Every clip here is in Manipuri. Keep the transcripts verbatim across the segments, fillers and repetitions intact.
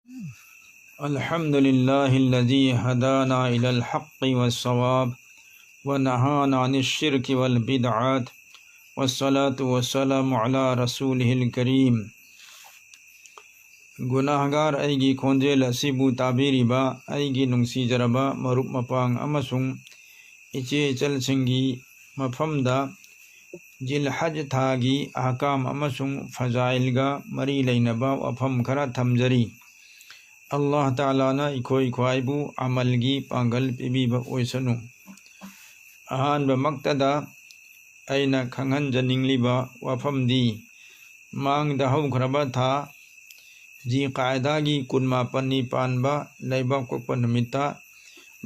الحمد لله الذي هدانا إلى الحق والصواب ونهانا عن الشرك والبدعات، والصلاة والسلام على رسوله الكريم. ꯒꯨꯅꯥꯍꯒꯥꯔ ꯑꯩꯒꯤ ꯈꯣꯟꯖꯦꯜ ꯑꯁꯤꯕꯨ ꯇꯥꯕꯤꯔꯤꯕ ꯑꯩꯒꯤ ꯅꯨꯡꯁꯤꯖꯔꯕ ꯃꯔꯨꯞ ꯃꯄꯥꯡ ꯑꯃꯁꯨꯡ ꯏꯆꯦ ꯏꯆꯜꯁꯤꯡꯒꯤ ꯃꯐꯝꯗ ꯖꯤꯜꯍꯖ ꯊꯥꯒꯤ ꯑꯍꯀꯥꯝ ꯑꯃꯁꯨꯡ ꯐꯖꯥꯏꯜꯒ ꯃꯔꯤ ꯂꯩꯅꯕ ꯋꯥꯐꯝ ꯈꯔ ꯊꯝꯖꯔꯤ꯫ ꯑꯜꯂꯥꯍ ꯇꯥꯂꯥꯅ ꯑꯩꯈꯣꯏ ꯈ꯭ꯋꯥꯏꯕꯨ ꯑꯃꯜꯒꯤ ꯄꯥꯡꯒꯜ ꯄꯤꯕꯤꯕ ꯑꯣꯏꯁꯅꯨ꯫ ꯑꯍꯥꯟꯕꯃꯛꯇꯗ ꯑꯩꯅ ꯈꯪꯍꯟꯖꯅꯤꯡꯂꯤꯕ ꯋꯥꯐꯝꯗꯤ, ꯃꯥꯡꯗ ꯍꯧꯈ꯭ꯔꯕ ꯊꯥ ꯖꯤ ꯀꯥꯏꯗꯥꯒꯤ ꯀꯨꯟꯃꯥꯄꯟꯅꯤ ꯄꯥꯟꯕ ꯂꯩꯕꯥꯛꯄꯣꯛꯄ ꯅꯨꯃꯤꯠꯇ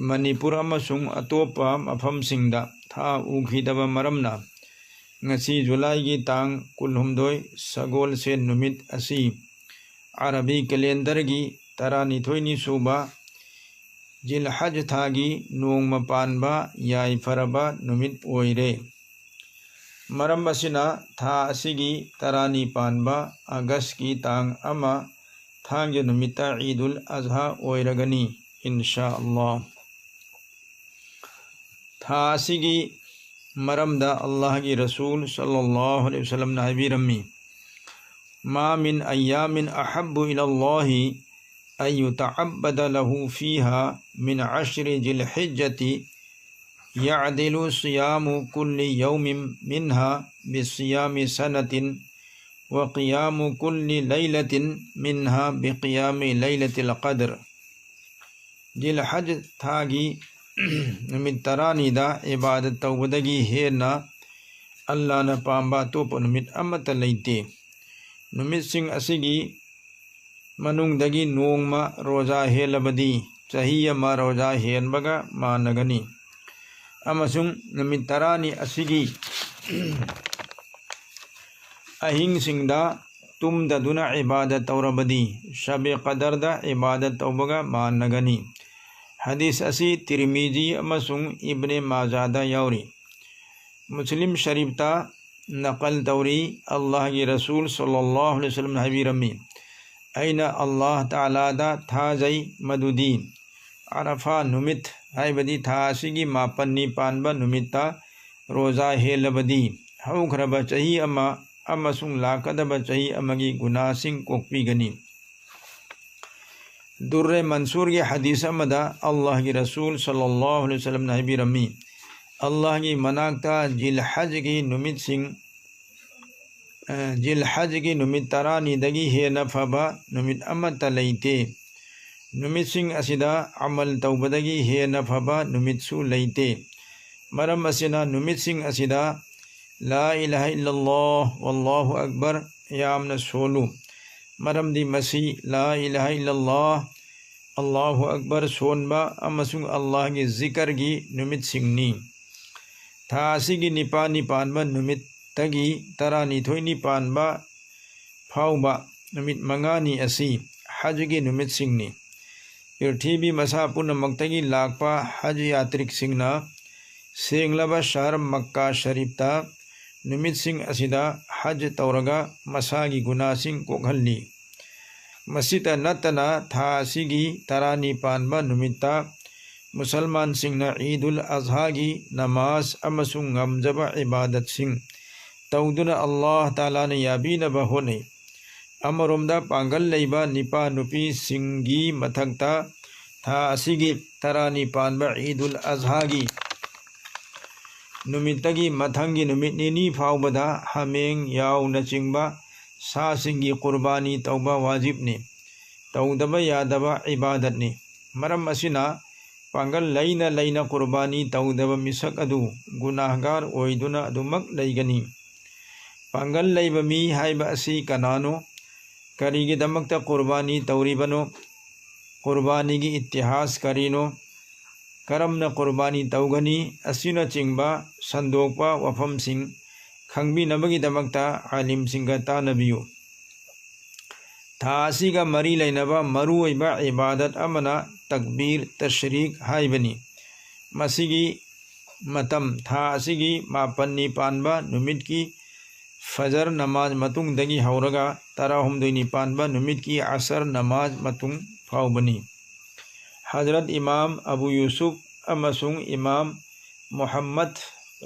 ꯃꯅꯤꯄꯨꯔ ꯑꯃꯁꯨꯡ ꯑꯇꯣꯞꯄ ꯃꯐꯝꯁꯤꯡꯗ ꯊꯥ ꯎꯈꯤꯗꯕ ꯃꯔꯝꯅ, ꯉꯁꯤ ꯖꯨꯂꯥꯏꯒꯤ ꯇꯥꯡ ꯀꯨꯟꯍꯨꯝꯗꯣꯏ, ꯁꯒꯣꯜꯁꯦꯟ ꯅꯨꯃꯤꯠ ꯑꯁꯤ ꯑꯔꯕꯤ ꯀꯦꯂꯦꯟꯗꯔꯒꯤ ꯇꯔꯥꯅꯤꯊꯣꯏꯅꯤ ꯁꯨꯕ ꯖꯤꯜꯍꯖ ꯊꯥꯒꯤ ꯅꯣꯡꯃ ꯄꯥꯟꯕ ꯌꯥꯏꯐꯔꯕ ꯅꯨꯃꯤꯠ ꯑꯣꯏꯔꯦ꯫ ꯃꯔꯝ ꯑꯁꯤꯅ, ꯊꯥ ꯑꯁꯤꯒꯤ ꯇꯔꯥꯅꯤ ꯄꯥꯟꯕ ꯑꯥꯒꯁꯀꯤ ꯇꯥꯡ ꯑꯃ, ꯊꯥꯡꯖ ꯅꯨꯃꯤꯠꯇ ꯏꯗꯨꯜ ꯑꯖꯍꯥ ꯑꯣꯏꯔꯒꯅꯤ, ꯏꯟꯁꯥ ꯑꯜꯂꯥꯍ꯫ ꯊꯥ ꯑꯁꯤꯒꯤ ꯃꯔꯝꯗ ꯑꯜꯂꯥꯍꯒꯤ ꯔꯁꯨꯜ ꯁꯜꯂꯜꯂꯥꯍꯨ ꯑꯂꯩꯍꯤ ꯋꯁꯜꯂꯝꯅ ꯍꯥꯏꯕꯤꯔꯝꯃꯤ, ما من أيام أحب إلى الله أن يتعبد له فيها من عشر ذي الحجة يعدل صيام كل يوم منها بصيام سنة وقيام كل ليلة منها بقيام ليلة القدر. ꯖꯤꯜꯍꯖ ꯊꯥꯒꯤ ꯅꯨꯃꯤꯠ ꯇꯔꯥꯅꯤꯗ ꯏꯕꯥꯗꯠ ꯇꯧꯕꯗꯒꯤ ꯍꯦꯟꯅ ꯑꯜꯂꯥꯅ ꯄꯥꯝꯕ ꯑꯇꯣꯞꯄ ꯅꯨꯃꯤꯠ ꯑꯃꯠꯇ ꯂꯩꯇꯦ꯫ ꯅꯨꯃꯤꯠꯁꯤꯡ ꯑꯁꯤꯒꯤ ꯃꯅꯨꯡꯗꯒꯤ ꯅꯣꯡꯃ ꯔꯣꯖꯥ ꯍꯦꯜꯂꯕꯗꯤ ꯆꯍꯤ ꯑꯃ ꯔꯣꯖꯥ ꯍꯦꯟꯕꯒ ꯃꯥꯟꯅꯒꯅꯤ꯫ ꯑꯃꯁꯨꯡ ꯅꯨꯃꯤꯠ ꯇꯔꯥꯅꯤ ꯑꯁꯤꯒꯤ ꯑꯍꯤꯡꯁꯤꯡꯗ ꯇꯨꯝꯗꯗꯨꯅ ꯏꯕꯥꯗꯠ ꯇꯧꯔꯕꯗꯤ ꯁꯕꯦ ꯀꯗꯔꯗ ꯏꯕꯥꯗꯠ ꯇꯧꯕꯒ ꯃꯥꯟꯅꯒꯅꯤ꯫ ꯍꯗꯤꯁ ꯑꯁꯤ ꯇꯤꯔꯃꯤꯖꯤ ꯑꯃꯁꯨꯡ ꯏꯕꯅꯦ ꯃꯥꯖꯥꯗ ꯌꯥꯎꯔꯤ꯫ ꯃꯨꯁꯂꯤꯝ ꯁꯔꯤꯐꯇ ꯅꯀꯜ ꯇꯧꯔꯤ꯫ ꯑꯜꯂꯥꯍꯒꯤ ꯔꯁꯨꯜ ꯁꯜꯂꯜꯂꯥꯍꯨ ꯑꯂꯩꯍꯤ ꯋꯁꯜꯂꯝꯅ ꯍꯥꯏꯕꯤꯔꯝꯃꯤ, ꯑꯩꯅ ꯑꯜꯂꯥꯍ ꯇꯥꯂꯥꯗ ꯊꯥꯖꯩ ꯃꯗꯨꯗꯤ ꯑꯔꯐꯥ ꯅꯨꯃꯤꯠ, ꯍꯥꯏꯕꯗꯤ ꯊꯥ ꯑꯁꯤꯒꯤ ꯃꯥꯄꯟꯅꯤ ꯄꯥꯟꯕ ꯅꯨꯃꯤꯠꯇ ꯔꯣꯖꯥ ꯍꯦꯜꯂꯕꯗꯤ ꯍꯧꯈ꯭ꯔꯕ ꯆꯍꯤ ꯑꯃ ꯑꯃꯁꯨꯡ ꯂꯥꯛꯀꯗꯕ ꯆꯍꯤ ꯑꯃꯒꯤ ꯒꯨꯅꯥꯁꯤꯡ ꯀꯣꯛꯄꯤꯒꯅꯤ꯫ ꯗꯨꯔꯔꯦ ꯃꯟꯁꯨꯔꯒꯤ ꯍꯗꯤꯁ ꯑꯃꯗ ꯑꯜꯂꯥꯍꯒꯤ ꯔꯁꯨꯜ ꯁꯜꯂꯜꯂꯥꯍꯨ ꯑꯂꯩꯍꯤ ꯋꯁꯜꯂꯝꯅ ꯍꯥꯏꯕꯤꯔꯝꯃꯤ, ꯑꯜꯂꯥꯍꯒꯤ ꯃꯅꯥꯛꯇ ꯖꯤꯜꯍꯖꯒꯤ ꯅꯨꯃꯤꯠꯁꯤꯡ, ꯑ, ꯖꯤꯜꯍꯖꯒꯤ ꯅꯨꯃꯤꯠ ꯇꯔꯥꯅꯤꯗꯒꯤ ꯍꯦꯟꯅ ꯐꯕ ꯅꯨꯃꯤꯠ ꯑꯃꯠꯇ ꯂꯩꯇꯦ꯫ ꯅꯨꯃꯤꯠꯁꯤꯡ ꯑꯁꯤꯗ ꯑꯃꯜ ꯇꯧꯕꯗꯒꯤ ꯍꯦꯟꯅ ꯐꯕ ꯅꯨꯃꯤꯠꯁꯨ ꯂꯩꯇꯦ꯫ ꯃꯔꯝ ꯑꯁꯤꯅ ꯅꯨꯃꯤꯠꯁꯤꯡ ꯑꯁꯤꯗ ꯂꯥ ꯏꯂꯥꯍ ꯏꯜꯂꯜꯂꯥꯍ ꯋꯜꯂꯥꯍꯨ ꯑꯛꯕꯔ ꯌꯥꯝꯅ ꯁꯣꯜꯂꯨ꯫ ꯃꯔꯝꯗꯤ ꯃꯁꯤ ꯂꯥ ꯏꯂꯥꯍ ꯏꯜꯂꯜꯂꯥꯍ, ꯑꯜꯂꯥꯍꯨ ꯑꯛꯕꯔ ꯁꯣꯟꯕ ꯑꯃꯁꯨꯡ ꯑꯜꯂꯥꯍꯒꯤ ꯖꯤꯀꯔꯒꯤ ꯅꯨꯃꯤꯠꯁꯤꯡꯅꯤ꯫ ꯊꯥ ꯑꯁꯤꯒꯤ ꯅꯤꯄꯥꯜꯅꯤ ꯄꯥꯟꯕ ꯅꯨꯃꯤꯠꯇꯒꯤ ꯇꯔꯥꯅꯤꯊꯣꯏꯅꯤ ꯄꯥꯟꯕ ꯐꯥꯎꯕ ꯅꯨꯃꯤꯠ ꯃꯉꯥꯅꯤ ꯑꯁꯤ ꯍꯖꯒꯤ ꯅꯨꯃꯤꯠꯁꯤꯡꯅꯤ꯫ ꯄ꯭ꯔꯤꯊꯤꯕꯤ ꯃꯁꯥ ꯄꯨꯝꯅꯃꯛꯇꯒꯤ ꯂꯥꯛꯄ ꯍꯖ ꯌꯥꯇ꯭ꯔꯤꯛꯁꯤꯡꯅ ꯁꯦꯡꯂꯕ ꯁꯍꯔ ꯃꯛꯀꯥ ꯁꯔꯤꯐꯇ ꯅꯨꯃꯤꯠꯁꯤꯡ ꯑꯁꯤꯗ ꯍꯖ ꯇꯧꯔꯒ ꯃꯁꯥꯒꯤ ꯒꯨꯅꯥꯁꯤꯡ ꯀꯣꯛꯍꯜꯂꯤ꯫ ꯃꯁꯤꯇ ꯅꯠꯇꯅ ꯊꯥ ꯑꯁꯤꯒꯤ ꯇꯔꯥꯅꯤ ꯄꯥꯟꯕ ꯅꯨꯃꯤꯠꯇ ꯃꯨꯁꯜꯃꯥꯟꯁꯤꯡꯅ ꯏꯗꯨꯜ ꯑꯖꯍꯥꯒꯤ ꯅꯃꯥꯖ ꯑꯃꯁꯨꯡ ꯉꯝꯖꯕ ꯏꯕꯥꯗꯠꯁꯤꯡ ꯇꯧꯗꯨꯅ ꯑꯜꯂꯥꯍ ꯇꯥꯂꯥꯅ ꯌꯥꯕꯤꯅꯕ ꯍꯣꯠꯅꯩ꯫ ꯑꯃꯔꯣꯝꯗ ꯄꯥꯡꯒꯜ ꯂꯩꯕ ꯅꯤꯄꯥ ꯅꯨꯄꯤꯁꯤꯡꯒꯤ ꯃꯊꯛꯇ ꯊꯥ ꯑꯁꯤꯒꯤ ꯇꯔꯥꯅꯤ ꯄꯥꯟꯕ ꯏꯗꯨꯜ ꯑꯖꯍꯥꯒꯤ ꯅꯨꯃꯤꯠꯇꯒꯤ ꯃꯊꯪꯒꯤ ꯅꯨꯃꯤꯠ ꯅꯤꯅꯤ ꯐꯥꯎꯕꯗ ꯍꯥꯃꯦꯡ, ꯌꯥꯎꯅꯆꯤꯡꯕ ꯁꯥꯁꯤꯡꯒꯤ ꯀꯨꯔꯕꯥꯅꯤ ꯇꯧꯕ ꯋꯥꯖꯤꯕꯅꯤ, ꯇꯧꯗꯕ ꯌꯥꯗꯕ ꯏꯕꯥꯗꯠꯅꯤ꯫ ꯃꯔꯝ ꯑꯁꯤꯅ ꯄꯥꯡꯒꯜ ꯂꯩꯅ ꯂꯩꯅ ꯀꯨꯔꯕꯥꯅꯤ ꯇꯧꯗꯕ ꯃꯤꯁꯛ ꯑꯗꯨ ꯒꯨꯅꯥꯍꯒꯥꯔ ꯑꯣꯏꯗꯨꯅ ꯑꯗꯨꯃꯛ ꯂꯩꯒꯅꯤ꯫ ꯄꯥꯡꯒꯜ ꯂꯩꯕ ꯃꯤ ꯍꯥꯏꯕ ꯑꯁꯤ ꯀꯅꯥꯅꯣ? ꯀꯔꯤꯒꯤꯗꯃꯛꯇ ꯀꯨꯔꯕꯥꯅꯤ ꯇꯧꯔꯤꯕꯅꯣ? ꯀꯨꯔꯕꯥꯅꯤꯒꯤ ꯏꯇꯤꯍꯥꯁ ꯀꯔꯤꯅꯣ? ꯀꯔꯝꯅ ꯀꯨꯔꯕꯥꯅꯤ ꯇꯧꯒꯅꯤ? ꯑꯁꯤꯅꯆꯤꯡꯕ ꯁꯟꯗꯣꯛꯄ ꯋꯥꯐꯝꯁꯤꯡ ꯈꯪꯕꯤꯅꯕꯒꯤꯗꯃꯛꯇ ꯑꯥꯂꯤꯝꯁꯤꯡꯒ ꯇꯥꯟꯅꯕꯤꯌꯨ꯫ ꯊꯥ ꯑꯁꯤꯒ ꯃꯔꯤ ꯂꯩꯅꯕ ꯃꯔꯨꯑꯣꯏꯕ ꯏꯕꯥꯗꯠ ꯑꯃꯅ ꯇꯛꯕꯤꯔ ꯇꯁ꯭ꯔꯤꯛ ꯍꯥꯏꯕꯅꯤ꯫ ꯃꯁꯤꯒꯤ ꯃꯇꯝ ꯊꯥ ꯑꯁꯤꯒꯤ ꯃꯥꯄꯟꯅꯤ ꯄꯥꯟꯕ ꯅꯨꯃꯤꯠꯀꯤ ꯐꯖꯔ ꯅꯃꯥꯖ ꯃꯇꯨꯡꯗꯒꯤ ꯍꯧꯔꯒ ꯇꯔꯥꯍꯨꯝꯗꯣꯏꯅꯤ ꯄꯥꯟꯕ ꯅꯨꯃꯤꯠꯀꯤ ꯑꯁꯔ ꯅꯃꯥꯖ ꯃꯇꯨꯡ ꯐꯥꯎꯕꯅꯤ꯫ ꯍꯖꯔꯠ ꯏꯃꯥꯝ ꯑꯕꯨ ꯌꯨꯁꯨꯐ ꯑꯃꯁꯨꯡ ꯏꯃꯥꯝ ꯃꯨꯍꯝꯃꯗ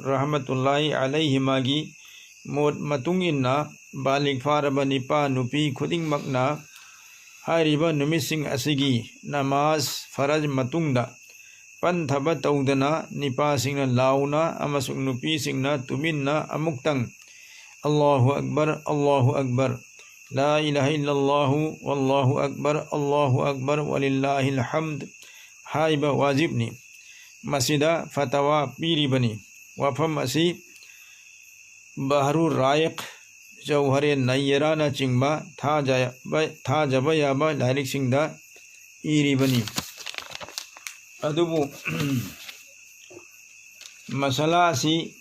ꯔꯍꯃꯇꯨꯜꯂꯥꯍꯤ ꯑꯂꯩꯍꯤꯃꯥꯒꯤ ꯃꯣꯠ ꯃꯇꯨꯡ ꯏꯟꯅ, ꯕꯥꯂꯤꯒ ꯐꯥꯔꯕ ꯅꯤꯄꯥ ꯅꯨꯄꯤ ꯈꯨꯗꯤꯡꯃꯛꯅ ꯍꯥꯏꯔꯤꯕ ꯅꯨꯃꯤꯠꯁꯤꯡ ꯑꯁꯤꯒꯤ ꯅꯃꯥꯖ ꯐꯔꯖ ꯃꯇꯨꯡꯗ ꯄꯟꯊꯕ ꯇꯧꯗꯅ, ꯅꯤꯄꯥꯁꯤꯡꯅ ꯂꯥꯎꯅ ꯑꯃꯁꯨꯡ ꯅꯨꯄꯤꯁꯤꯡꯅ ꯇꯨꯃꯤꯟꯅ ꯑꯃꯨꯛꯇꯪ "ꯑꯜꯂꯥꯍꯨ ꯑꯛꯕꯔ, ꯑꯜꯂꯥꯍꯨ ꯑꯛꯕꯔ, ꯂꯥ ꯏꯂꯥꯍ ꯏꯜꯂꯜꯂꯥꯍꯨ, ꯋꯜꯂꯥꯍꯨ ꯑꯛꯕꯔ, ꯑꯜꯂꯥꯍꯨ ꯑꯛꯕꯔ, ꯋꯂꯤꯜꯂꯥꯍꯤꯜ ꯍꯝꯗ" ꯍꯥꯏꯕ ꯋꯥꯖꯤꯕꯅꯤ꯫ ꯃꯁꯤꯗ ꯐꯇꯋꯥ ꯄꯤꯔꯤꯕꯅꯤ꯫ ꯋꯥꯐꯝ ꯑꯁꯤ ꯕꯍꯔꯨ ꯔꯥꯏꯛ, ꯖꯧꯍꯔꯦ ꯅꯩꯌꯔꯥꯅꯆꯤꯡꯕ ꯊꯥꯖꯕ, ꯊꯥꯖꯕ ꯌꯥꯕ ꯂꯥꯏꯔꯤꯛꯁꯤꯡꯗ ꯏꯔꯤꯕꯅꯤ꯫ ꯑꯗꯨꯕꯨ ꯃꯁꯂꯥ ꯑꯁꯤ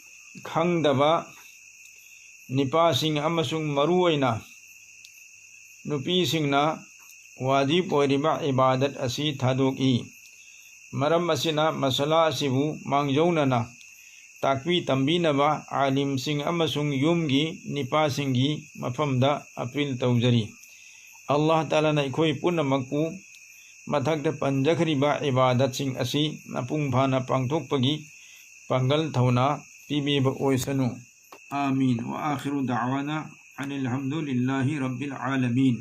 ꯈꯪꯗꯕ ꯅꯤꯄꯥꯁꯤꯡ ꯑꯃꯁꯨꯡ ꯃꯔꯨꯑꯣꯏꯅ ꯅꯨꯄꯤꯁꯤꯡꯅ ꯋꯥꯖꯤꯕ ꯑꯣꯏꯔꯤꯕ ꯏꯕꯥꯗꯠ ꯑꯁꯤ ꯊꯥꯗꯣꯛꯏ꯫ ꯃꯔꯝ ꯑꯁꯤꯅ ꯃꯁꯂꯥ ꯑꯁꯤꯕꯨ ꯃꯥꯡꯖꯧꯅꯅ ꯇꯥꯛꯄꯤ ꯇꯝꯕꯤꯅꯕ ꯑꯥꯂꯤꯝꯁꯤꯡ ꯑꯃꯁꯨꯡ ꯌꯨꯝꯒꯤ ꯅꯤꯄꯥꯁꯤꯡꯒꯤ ꯃꯐꯝꯗ ꯑꯄꯤꯜ ꯇꯧꯖꯔꯤ꯫ ꯑꯜꯂꯥꯍ ꯇꯥꯂꯥꯅ ꯑꯩꯈꯣꯏ ꯄꯨꯝꯅꯃꯛꯄꯨ ꯃꯊꯛꯇ ꯄꯟꯖꯈ꯭ꯔꯤꯕ ꯏꯕꯥꯗꯠꯁꯤꯡ ꯑꯁꯤ ꯃꯄꯨꯡ ꯐꯥꯅ ꯄꯥꯡꯊꯣꯛꯄꯒꯤ ꯄꯥꯡꯒꯜ ꯊꯧꯅꯥ ꯄꯤꯕꯤꯕ ꯑꯣꯏꯁꯅꯨ꯫ آمين. وآخر دعوانا أن الحمد لله رب العالمين.